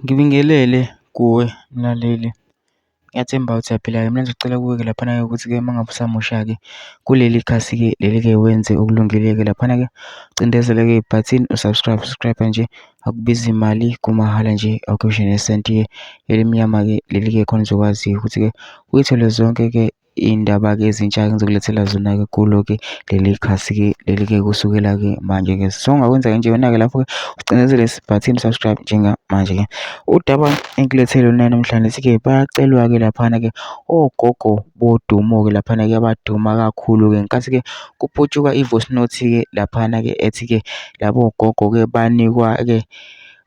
Ngibingelele kuwe mlaleli, ngiyathemba ukuthi uyaphila-ke. Mina ngizocela kuwe-ke laphana-ke ukuthi-ke uma ngabe usamusha-ke kuleli khasi-ke leli-ke wenze okulungile-ke laphana-ke, ucindezele-ke ibhathini u-subscribe, subscribe nje akubizi mali kumahhala nje awukho ngisho nesenti-ke elimnyama-ke leli-ke khona uzokwazi ukuthi-ke uyithole zonke-ke iy'ndaba-ke ezintsha-ke engizokulethela zona-ke kulo-ke leli khasi-ke leli-ke kusukela-ke manje-ke. So ongakwenza-ke nje wena-ke lapho-ke ucindezele ibhathini subscribe njengamanje-ke. Udaba engikulethele lona namhlanje-ke bayacelwa-ke laphana-ke ogogo bodumo-ke laphana-ke abaduma kakhulu-ke ngenkathi-ke kuputshuka i-voice note-ke laphana-ke ethi-ke labo gogo-ke banikwa-ke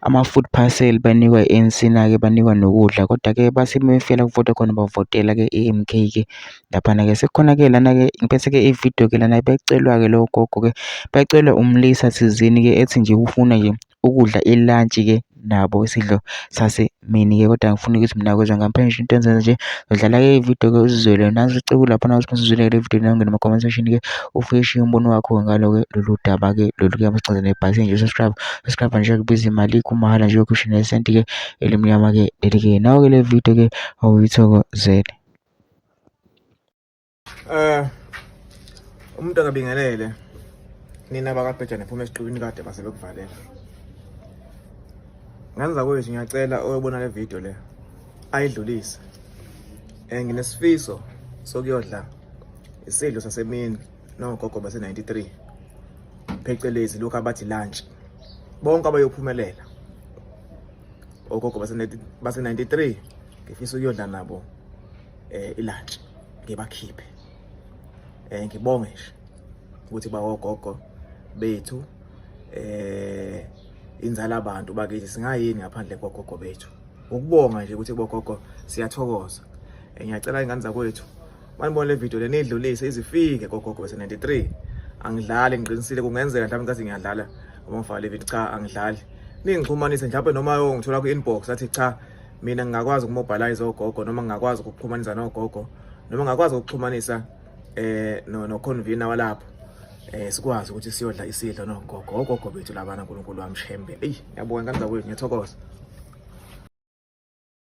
ama-food parcel banikwa i-ANC na-ke banikwa nokudla kodwa-ke bathi uma befika la kuvotwa khona bavotela-ke i-M_K-ke laphana-ke. Sekukhona-ke lana-ke ngiphethe-ke ividiyo-ke lana becelwa-ke lo gogo-ke becelwa umlisa thizeni-ke ethi nje ufuna nje ukudla ilantshi-ke nabo isidlo sasemini-ke kodwa ngifuna ukuthi mina kwezwa ngapha nje into enzenza nje udlala-ke ividiyo-ke uzizwele nazi uciko laphana ukuthi usizwele le vidiyo nangena kuma-comment section-ke ufike ushiye umbono wakho ngalo-ke lolu daba-ke lolu-ke abasichazele nebhasi nje subscribe subscribe nje kubiza imali kumahhala nje yokusho nesenti-ke elimnyama-ke leli-ke nawo-ke le vidiyo-ke awuyithokozele. Umuntu akabingelele nina bakabhejane phuma esiqwini kade base bekuvalela. Ngane zakwethu ngiyacela oyobona le video le ayidlulise. Nginesifiso sokuyodla isidlo sasemini nogogo base 93 phecelezi lokhu abathi lunch. Bonke abayophumelela ogogo base 93 ngifisa ukuyodla nabo ilunch ngibakhiphe ngibonge nje ukuthi bawogogo bethu inzala abantu bakithi singayini ngaphandle kogogo bethu. Ukubonga nje ukuthi bogogo siyathokoza. Ngiyacela ingane zakwethu manibona le video le nidlulise izifike kogogo bese 93. Angidlali, ngiqinisile, kungenzeka mhlawumbe ngathi ngiyadlala uma ngifaka le video, cha angidlali. Ningixhumanise mhlawumbe noma ngithola ku-inbox athi cha mina ngingakwazi ukumobilize ogogo noma ngingakwazi ukuxhumanisa nogogo noma ngingakwazi ukuxhumanisa no convener walapho sikwazi ukuthi siyodla isidlo nogogo, ogogo bethu labana. uNkulunkulu wami shembe. Eyi, ngiyabonga ngane zakwethu, ngiyathokoza.